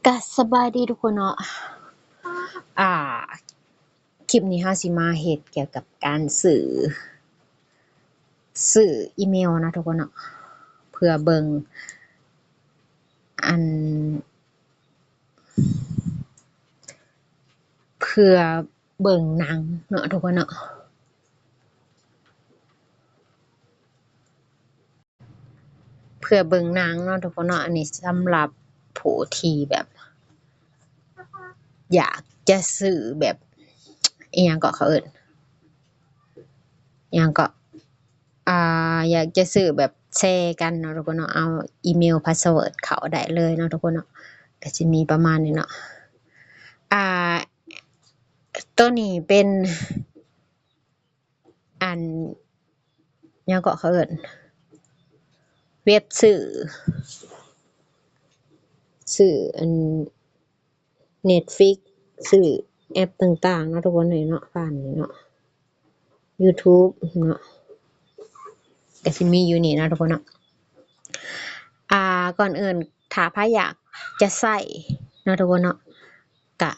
ກະສະບາຍດີທຸກຄົນເນາະ. ອ່າ ຄລິບນີ້ເຮົາຊິມາເຮັດກ່ຽວກັບການຊື້ ຊື້ອີເມວເນາະທຸກຄົນເນາະ ເພື່ອເບິ່ງ ອັນ ເພື່ອເບິ່ງໜັງເນາະທຸກຄົນເນາະ. ເພື່ອເບິ່ງໜັງເນາະທຸກຄົນເນາະ. ອັນນີ້ສຳລັບຜູ້ທີ່ແບບ ຢາກຈະຊື້ແບບ ອີ່ຫຍັງເກາະ ເຂົາເອີ້ນ ອີ່ຫຍັງເກາະ ອ່າ ຢາກຈະຊື້ແບບແຊກັນເນາະທຸກຄົນເນາະ. ເອົາອີເມວ ພາສເວີດ ເຂົ້າໄດ້ເລີຍເນາະທຸກຄົນເນາະ. ກະຊິມີປະມານນີ້ເນາະ. ອ່າ ໂຕນີ້ເປັນ ອັນ ຫຍັງເກາະ ເຂົາເອີ້ນ ເວັບຊື້ ຊື້ອັນ Netflix ຊື້ແອັບຕ່າງໆເນາະທຸກຄົນເນາະ. ຜ່ານນີ້ເນາະ YouTube ເນາະ ກະຊິມີຢູ່ນີ້ເນາະທຸກຄົນເນາະ. ອ່າ ກ່ອນອື່ນ ຖ້າໃຜຢາກຈະໃຊ້ເນາະທຸກຄົນເນາະ ກະ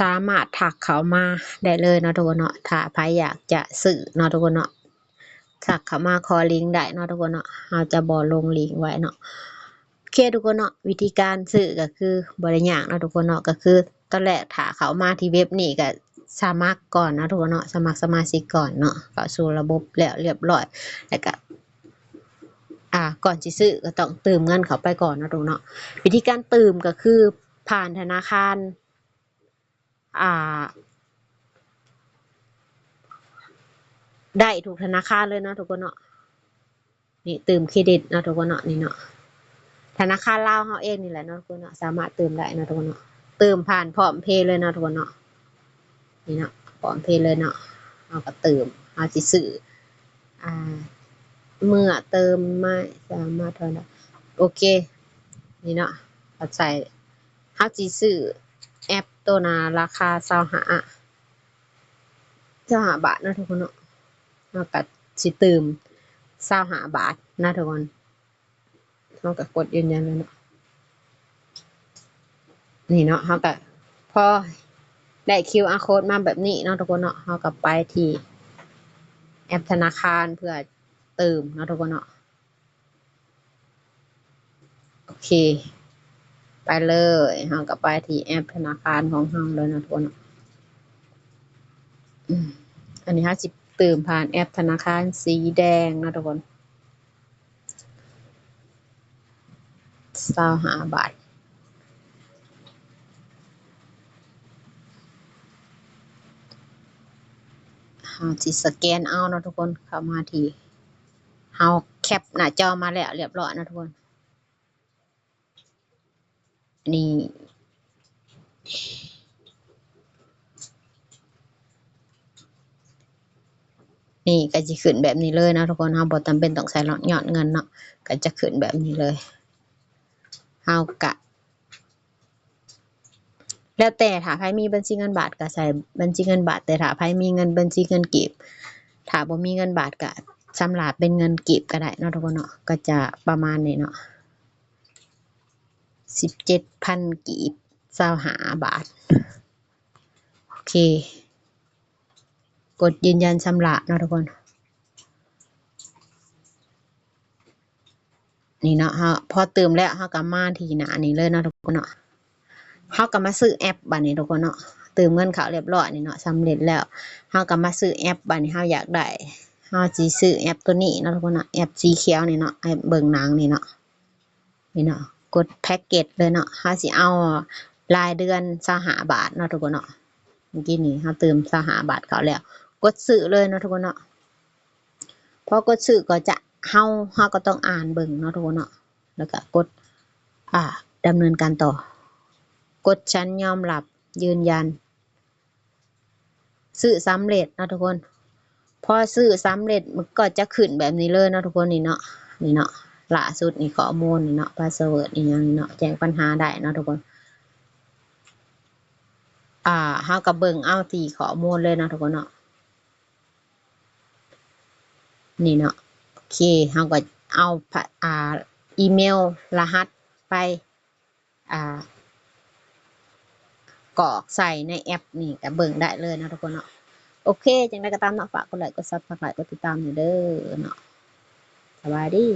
ສາມາດທັກເຂົ້າມາໄດ້ເລີຍເນາະທຸກຄົນເນາະ. ຖ້າໃຜຢາກຈະຊື້ເນາະທຸກຄົນເນາະ ທັກເຂົ້າມາຂໍລິ້ງໄດ້ເນາະທຸກຄົນເນາະ. ເຮົາຈະບໍ່ລົງລິ້ງໄວ້ເນາະ. ໂອເຄທຸກຄົນເນາະ, ວິທີການຊື້ກໍຄືບໍ່ໄດ້ຍາກເນາະທຸກຄົນເນາະ. ກໍຄືຕອນແລກຖ້າເຂົ້າມາທີ່ເວັບນີ້ກໍສະໝັກກ່ອນເນາະທຸກຄົນເນາະ, ສະໝັກສະມາຊິກກ່ອນເນາະ, ເຂົ້າສູ່ລະບົບແລ້ວລຽບຮ້ອຍ ແລ້ວກໍ ອ່າ ກ່ອນຊິຊື້ກໍຕ້ອງຕື່ມເງິນເຂົ້າໄປກ່ອນເນາະທຸກຄົນເນາະ. ວິທີການຕື່ມກໍຄືຜ່ານທະນາຄານ ອ່າ ໄດ້ທຸກທະນາຄານເລີຍເນາະທຸກຄົນເນາະ. ນີ້ຕື່ມເຄຣດິດເນາະທຸກຄົນເນາະ, ນີ້ເນາະ ທະນາຄານລາວເຮົາເອງນີ້ແຫຼະເນາະທຸກຄົນເນາະ, ສາມາດຕື່ມໄດ້ເນາະທຸກຄົນເນາະ. ຕື່ມຜ່ານ PromptPay ເລີຍເນາະທຸກຄົນເນາະ, ນີ້ເນາະ PromptPay ເລີຍເນາະ. ເຮົາກໍຕື່ມ ເຮົາຊິຊື້ ອ່າ ເມື່ອເຕີມໄມ້ສາມາດຖອນໄດ້. ໂອເຄ ນີ້ເນາະ ເຮົາໃສ່ ເຮົາຊິຊື້ແອັບໂຕໜ້າລາຄາຊາວຫ້າ ຊາວຫ້າບາດເນາະທຸກຄົນເນາະ. ເຮົາກໍຊິຕື່ມຊາວຫ້າບາດນະທຸກຄົນ. ເຮົາກໍກົດຢືນຢັນແລ້ວເນາະ. ນີ້ເນາະ ເຮົາກໍພໍໄດ້ຄິວອາໂຄດມາແບບນີ້ເນາະທຸກຄົນເນາະ, ເຮົາກໍໄປທີ່ແອັບທະນາຄານເພື່ອຕື່ມເນາະທຸກຄົນເນາະ. ໂອເຄ ໄປເລີຍ, ເຮົາກໍໄປທີ່ແອັບທະນາຄານຂອງເຮົາເລີຍເນາະທຸກຄົນເນາະ. ອືມ ອັນນີ້ເຮົາຊິຕື່ມຜ່ານແອັບທະນາຄານສີແດງເນາະທຸກຄົນ. ຊາວຫ້າບາດ ເຮົາຊິສະແກນເອົາເນາະທຸກຄົນ. ເຂົ້າມາທີ່ ເຮົາແຄັບໜ້າຈໍມາແລ້ວລຽບຮ້ອຍເນາະທຸກຄົນ. ນີ້ ນີ້ກໍຊິຂຶ້ນແບບນີ້ເລີຍເນາະທຸກຄົນ. ເຮົາບໍ່ຈຳເປັນຕ້ອງໃສ່ຍອດເງິນເນາະ, ກໍຈະຂຶ້ນແບບນີ້ເລີຍ. ເຮົາກະ ແລ້ວແຕ່ ຖ້າໃຜມີບັນຊີເງິນບາດກໍໃສ່ບັນຊີເງິນບາດ, ແຕ່ຖ້າໃຜມີເງິນບັນຊີເງິນກີບ, ຖ້າບໍ່ມີເງິນບາດກໍຊຳລະເປັນເງິນກີບກໍໄດ້ເນາະທຸກຄົນເນາະ. ກໍຈະປະມານນີ້ເນາະ ສິບເຈັດພັນກີບ ຊາວຫ້າບາດ. ໂອເຄ ກົດຢືນຢັນຊຳລະເນາະທຸກຄົນ. ນີ້ເນາະ ເຮົາ ພໍຕື່ມແລ້ວ ເຮົາກໍມາທີ່ໜ້ານີ້ເລີຍເນາະທຸກຄົນເນາະ. ເຮົາກໍມາຊື້ແອັບບາດນີ້ທຸກຄົນເນາະ, ຕື່ມເງິນເຂົ້າລຽບຮ້ອຍນີ້ເນາະ ສຳເລັດແລ້ວ. ເຮົາກໍມາຊື້ແອັບບາດນີ້ ເຮົາຢາກໄດ້ ເຮົາຊິຊື້ແອັບໂຕນີ້ເນາະທຸກຄົນເນາະ, ແອັບສີຂຽວນີ້ເນາະ, ແອັບເບິ່ງໜັງນີ້ເນາະ. ນີ້ເນາະ ກົດແພັກເກັດເລີຍເນາະ. ເຮົາຊິເອົາລາຍເດືອນຊາວຫ້າບາດເນາະທຸກຄົນເນາະ. ເມື່ອກີ້ນີ້ເຮົາຕື່ມຊາວຫ້າບາດເຂົ້າແລ້ວ ກົດຊື້ເລີຍເນາະທຸກຄົນເນາະ. ພໍກົດຊື້ກໍຈະ ເຮົາ ເຮົາກໍຕ້ອງອ່ານເບິ່ງເນາະທຸກຄົນເນາະ, ແລ້ວກໍກົດ ອ່າ ດຳເນີນການຕໍ່. ກົດສັນຍອມຮັບ ຢືນຢັນ ຊື້ສຳເລັດເນາະທຸກຄົນ. ພໍຊື້ສຳເລັດມັນກໍຈະຂຶ້ນແບບນີ້ເລີຍເນາະທຸກຄົນ. ນີ້ເນາະ ນີ້ເນາະ ລ່າສຸດນີ້ ຂໍ້ມູນນີ້ເນາະ ພາສເວີດອີ່ຫຍັງນີ້ເນາະ ແຈ້ງບັນຫາໄດ້ເນາະທຸກຄົນ. ອ່າ ເຮົາກໍເບິ່ງເອົາທີ່ຂໍ້ມູນເລີຍເນາະທຸກຄົນເນາະ. ນີ້ເນາະ ໂອເຄ ເຮົາກໍເອົາ ອ່າ ອີເມວ ລະຫັດໄປ ອ່າ ກອກໃສ່ໃນແອັບນີ້ກໍເບິ່ງໄດ້ເລີຍເນາະທຸກຄົນເນາະ. ໂອເຄ ຈັ່ງໃດກໍຕາມເນາະ ຝາກກົດໄລ ກົດ Subscribe ກົດຕິດຕາມແດ່ເດີເນາະ. ສະບາຍດີ.